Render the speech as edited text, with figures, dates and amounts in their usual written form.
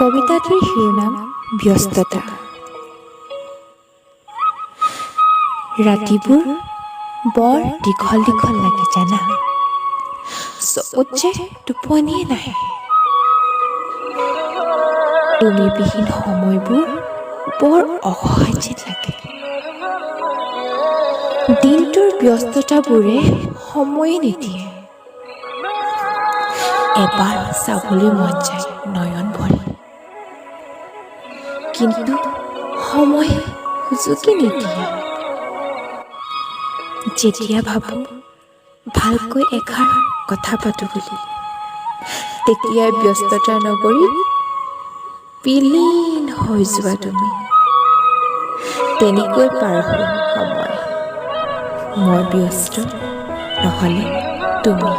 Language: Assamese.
কবিতাটিৰ শিৰোনাম ব্যস্ততা। ৰাতিবোৰ বৰ দীঘল দীঘল লাগে জানা, চকুত যে টোপনিয়ে নাহে। তুমিবিহীন সময়বোৰ বৰ অসহায় যেন লাগে। দিনটোৰ ব্যস্ততাবোৰে সময়ে নিদিয়ে। এবাৰ চাবলৈ মন যায় নয়ন ভৰি, কিন্তু সময় সুযোগেই নিদিয়ে। যেতিয়া ভাবোঁ ভালকৈ এষাৰ কথা পাতোঁ বুলি, তেতিয়াই ব্যস্ততাৰ নগৰীত বিলীন হৈ যোৱা তুমি। তেনেকৈ পাৰ হয় সময়। মই ব্যস্ত, নহ'লে তুমি।